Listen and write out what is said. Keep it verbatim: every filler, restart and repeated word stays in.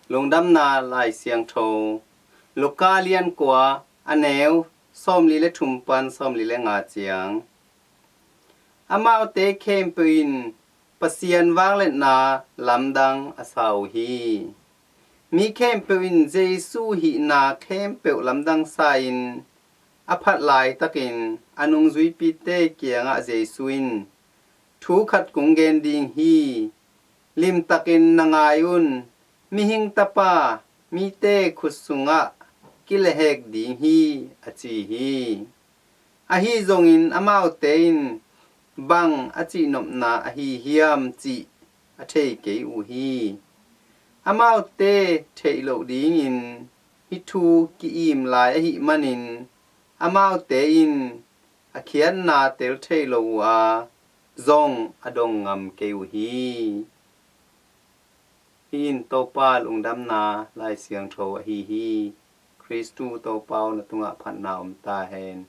Lungdamna Lai Siangtho, Luka lian kua, a neu sawmli le thum pan sawmli le nga ciang. Amaute khempeuh in Pasian vangliatna lamdang a sa uh hi. Mi khempeuh in Jesu hihna khempeuh lamdang sa-in a phat laitakin a nungzuipite kiangah Jesu in, "Thu khat kong gen ding hi. Limtakin na ngai un, Mihing Tapa mite khut sungah kilehhek ding hi," a ci hi. Ahi zongin amaute in bang a cihnopna ahi hiam cih a thei kei uh hi. Amaute theih loh dingin hih thu ki-im lai ahih manin amaute in a khiatna tel thei lo uh a, zong a dong ngam kei uh hi. Hih in Topa lungdamna Lai Siangtho ahi hi. Khristu Topa aw, na tungah phatna om ta hen.